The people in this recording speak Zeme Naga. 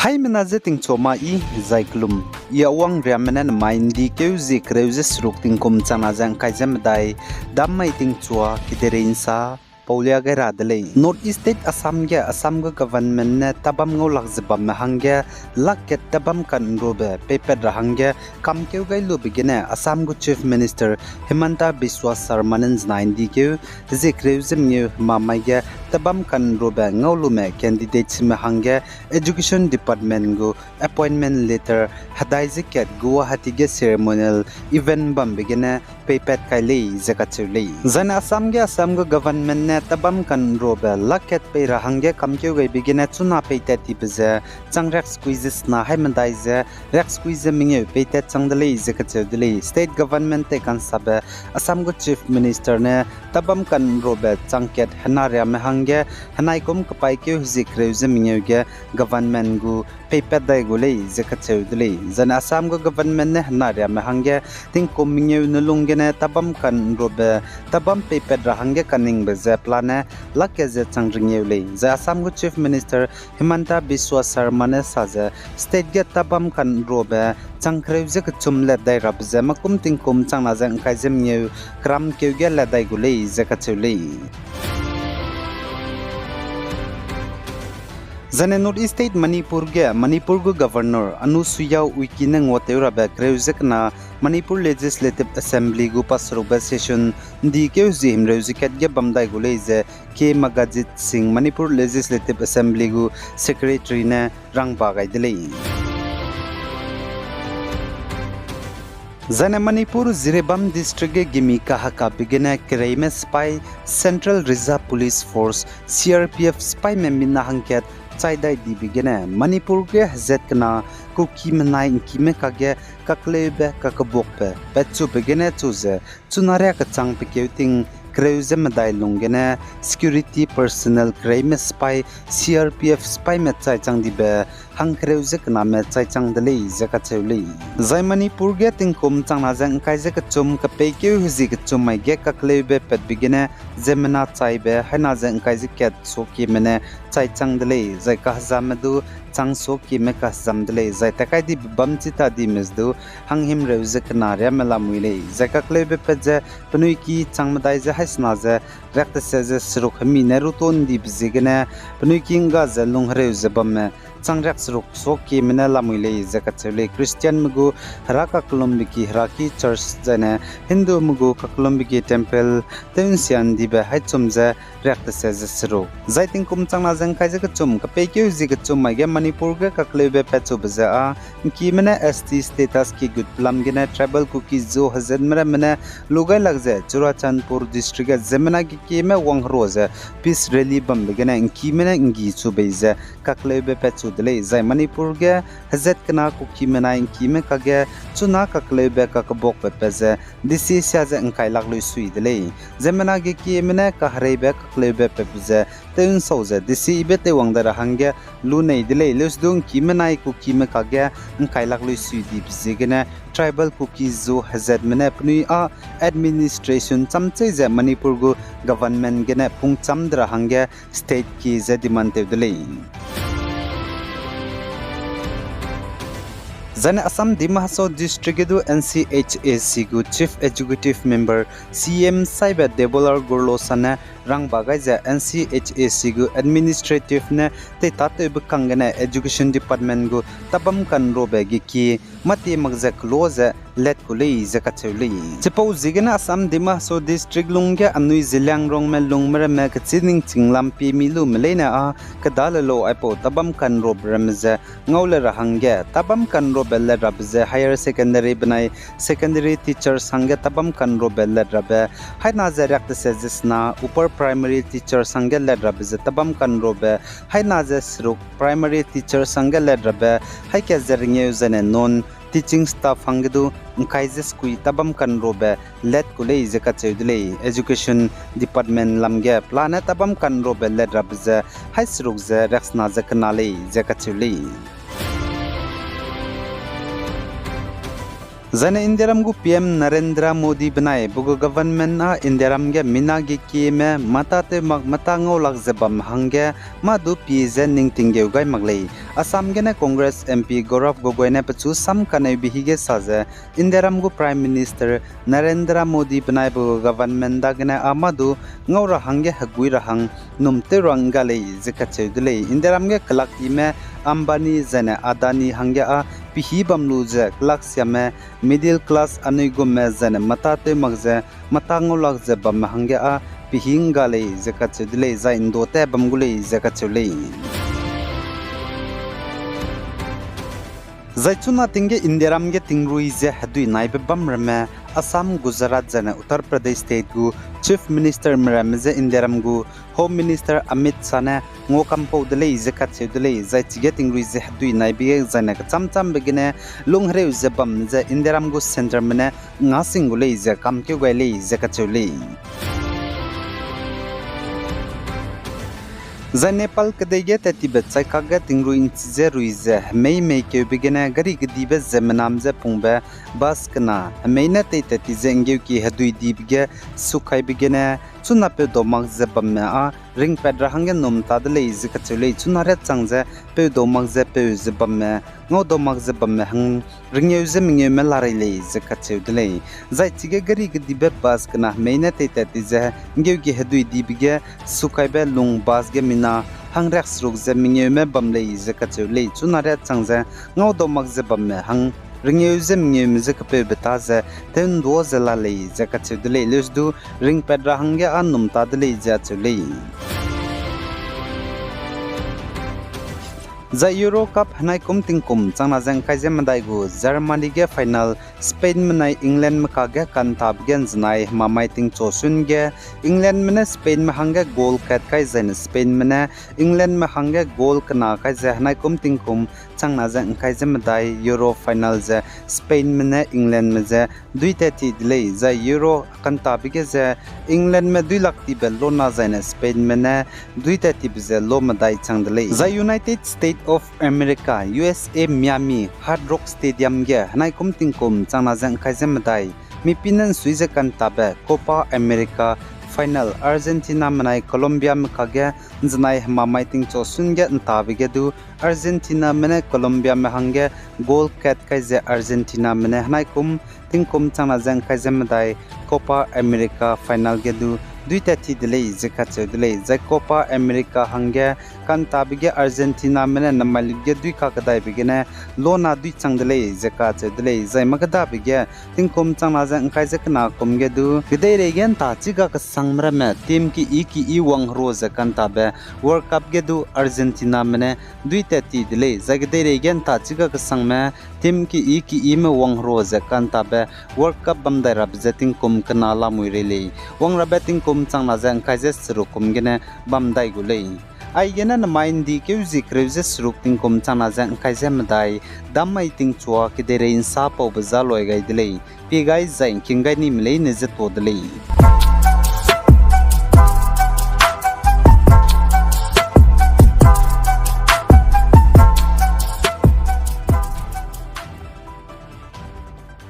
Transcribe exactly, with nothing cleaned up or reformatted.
Haimena je tingchua ma i, zai kelum. I Awang Riamme ne nemai ’ndi keu zie kereu ze seruk tingkum changna ze ’ngkai ze medai, dam mai tingchua kedeirei ’nsa, paulia gai ra de lei. North East State Assam ge Assam gu government ne tabam ngau lak ze bamme hangge, lak kat tabam kanrobe peipat ra hangge kamkeu gai lube gene Assam gu Chief Minister Himanta Biswa Sarma ne ’nzenai ’ndi keu, hezie kereu ze mengeu hema mai ge tabam kanrobe ngau lume candidate sime hangge Education Department gu appointment letter hedai ze kat Guwahati ge ceremonial event bambe gene peipat kai lei ze kacheu lei. Zaine Assam ge Assam gu government ne tabam kanrobe lak kat pei ra hangge kamkeu gaibe gene chuna peitat tibe ze chang riaksekui ze sena hai medai ze riaksekui ze mengeu peitat chang de lei ze kacheu de lei. State government tei kansabe Assam gu Chief Minister ne tabam kanrobe chang kat hena riame hangge henai kum kepaîkeu hezie kereu ze mengeu ge government gu peipat dai gu lei ze kacheu de lei. Zaine Assam gu government ne hena riame hangge tingkum mengeu ne lung gene tabam kanrobe, tabam peipat ra hangge kaningbe ze plan ne lak kat ze chang ringeu lei. Zai Assam gu Chief Minister Himanta Biswa Sarma ne sa ze state ge tabam kanrobe chang kereu ze kechum lat dai rabe ze makum tingkum changna ze ’ngkai ze mengeu keram keu ge lat dai gu lei ze kacheu lei. Zaine North East State Manipur ge Manipur gu Governor Anusuiya Uikey ne nguatew rabe kereu ze kena Manipur Legislative Assembly gu paserukbe session ’ndi keu zie himreu ze kat ge bam dai gu lei ze K Magajit Singh Manipur Legislative Assembly gu Secretary ne rangba gai de lei. Zaine Manipur Jiribam District ge gimi kahekabe gene kereime sipai Central Reserve Police Force, C R P F sipaime mina hangkat chai dai dibe gene Manipur ge hezat kena Kuki menai ’ngkime kage kakleube kakebuakbe patchube gene chu ze chuna riâ kechang pekeu ting kereu ze medai lung gene security personnel kereime sipai C R P F sipaime chai chang dibe hangkereu ze kename chai chang de lei ze kacheu lei. Zai Manipur ge tingkum changna ze ’ngkai ze kechum kepeikeu hezie kechum mai ge kakleube patbe gene ziemmena chaibe haina ze ’ngkai ze kat suakieme ne chai chang de lei, zai kahezamme du chang suakieme kahezam de lei, zai takai dibe bam chi ta dime ze du hanghimreu ze kena riamme lamui lei, zai kakleube pat ze penui ki chang medai ze haisena ze riak tese ze seruk hemi ne ruton dibe ziegene penui ki ’ngga ze lunghereu ze bamme chang riak seruk suakieme ne lamui lei ze kacheu lei. Christianme gu Hera kakellumbe ki Heraki Church zaine Hindume gu kakellumbe ki temple tew ’nsia ’ndibe haichum ze riak tese ze seruk. Zai tingkum changna ze ’ngkai ze kechum kepeikeu hezie kechum mai ge Manipur ge kakleube patchube ze â ’ngkime ne S T status ki gutbe lam gene tribal Kuki Zo hezatme ramme ne lu gai lak ze Churachandpur District ge ziemmena gekieme wangherua ze peace rally bambe gene ’ngkime ne ’nggi chu bei ze kakleube patchu de lei, zai Manipur ge hezat kena Kuki menai ’ngkime kage chuna kakleube kakebuakbe pat ze desi sia ze ’ngkai lak lui sui de lei. Ziemmena gekieme ne kahereibe kakleube patbe ze tew ’nsau ze desi ibe teiwang dai ra hangge lunei de lei. Leuse du ’ngkime nai Kukime kage ’ngkai lak lui sui dibe ziegene tribal Kuki Zo hezatme ne penui â administration chamchei ze Manipur gu government gene pungcham de ra hangge state ki ze demand tew de lei. Zaine Assam Dima Hasao District ge du N C H A C gu Chief Executive Member C M saibe Debolal Gorlosa ne rangba gai ze N C H A C gu administrative ne teitatewbe kang gene Education Department gu tabam kanrobe gekie mâtie mak ze kelo ze let ku lei ze kacheu lei. Chipau ziegene Assam Dima Hasao District lungge anui Zeliangrongme lungme ramme kechi ningching lam pie mi lume leine â kedale lo aipau tabam kanrobe ramme ze ngau le ra hangge tabam kanrobe let rabe ze higher secondary benai secondary teachers hangge tabam kanrobe let rabe, haina ze riak tese ze sena upper primary teachers hangge let rabe ze tabam kanrobe, haina ze seruk primary teachers hangge let rabe, haika ze rengeu zaine non teaching staff hangge du ’ngkai ze sekui tabam kanrobe let ku lei ze kacheu de lei. Education Department lam ge pelane tabam kanrobe let rabe ze hai seruk ze riaksena ze kena lei ze kacheu lei. Zaine Indiaram gu P M Narendra Modi benai pe gu government â Indiaram ge mina ge kieme mâtâtew mak mâtâ ngau lak ze bam hangge mâ du pie ze ningting geu gai mak lei. Assam gene Congress M P Gaurav Gogoi ne pechu sam kaneibe hige sa ze, Indiaram gu Prime Minister Narendra Modi benai pe gu government dagene â mâ du ngau ra hangge hegui ra hang num tew ra ngga lei ze kacheu de lei. Indiaram ge kelaktime Ambani zaine Adani hangge â pehî bam lu ze kelaksiame middle class anui gumme zaine mâtâtew mak ze mâtâ ngau lak ze bamme hangge â pehî ngga lei ze kacheu de lei, zai ’nduâ tat bam gu lei ze kacheu lei. Zai chuna ting ge Indiaram ge tingrui ze hedui naibe bam ramme Assam, Gujarat zaine Uttar Pradesh State gu Chief Ministerme ramme je Indiaram gu Home Minister Amit Shah ne nguakampau de lei ze kacheu de lei, zai chige tingrui ze hedui naibe ge zaine kechâm châmbe gene lung hereu ze bam ze Indiaram gu centreme ne nga sing gu lei ze kamkeu gai lei ze kacheu lei. Zai Nepal kedei ge tat tibe chaikak ge tingrui ’nchi ze rui ze hemei mei keube gene gari kedibe ze menam ze pungbe bus kena hemei ne teitat ti ze ’nggeuki hedui dibe ge sukaibe gene chuna peudau mak ze bamme â ringpat ra hangge num ta de lei ze kacheu lei. Chuna riat chang ze peudau mak ze peu ze bamme, ngaudau mak ze bamme hang rengeu ze mengeume la rei lei ze kacheu de lei. Zai chige gari kedibe bus kena hemei ne teitat ti ze ’nggeuki hedui dibe ge sukaibe lung bus ge mina hangriakseruk ze mengeume bam lei ze kacheu lei. Chuna riat chang ze ngaudau mak ze bamme hang rengeu ze mengeume ze kepeube ta ze tew ’nduâ ze la lei ze kacheu de lei. Leusdu ringpat ra hangge â num ta de lei ze acheu lei. Zai Euro Cup henaikum tingkum changna ze ’ngkai ze medai gu Germany ge final Spainme nai Englandme kage kantabe ge ’nzenai hemamai tingchu sun ge Englandme ne Spainme hangge goal kat kai zaine Spainme ne Englandme hangge goal kena kai ze henaikum tingkum changna ze ’ngkai ze medai Euro final ze Spainme ne Englandme je duitat ti de lei. Zai Euro kantabe ge ze Englandme duilak tibe lona zaine Spainme ne duitat tibe ze lo medai chang de lei. Zai United States of America, U S A Miami Hard Rock Stadium ge henaikum tingkum changna ze ’ngkai ze medai mipi ne ’nsui ze kantabe Copa America final Argentiname nai Colombiame kage ’nzenai hemamai tingchu sun ge ’ntabe ge du Argentiname ne Colombiame hangge goal kat kai ze Argentiname ne henaikum tingkum changna ze ’ngkai ze medai Copa America final ge du duitat ti de lei ze kacheu de lei. Zai Copa America hangge kantabe ge Argentiname ne namai lut ge dui kakedaibe gene lona dui chang de lei ze kacheu de lei. Zai makedabe ge tingkum changna ze ’ngkai ze kena kum ge du kedeirei ge ’nta chiga kesangme ramme team keyi keyi wang hero ze kantabe World Cup ge du Argentiname ne duitat ti de lei. Zai kedeirei ge ’nta chiga kesangme team keyi keyime wang hero ze kantabe World Cup bam dai rabe ze tingkum kena lamui rei lei. Wang rabe tingkum changna ze ’ngkai ze seruk kum gene bam dai gu lei. Aigene nemai ’ndi keu zie kereu ze seruk tingkum changna ze ’ngkai ze medai, dam mai tingchua kedeirei ’nsa paube za loi gai de lei. Pie gai zai ’ngking gai nime leine ze tuâ de lei.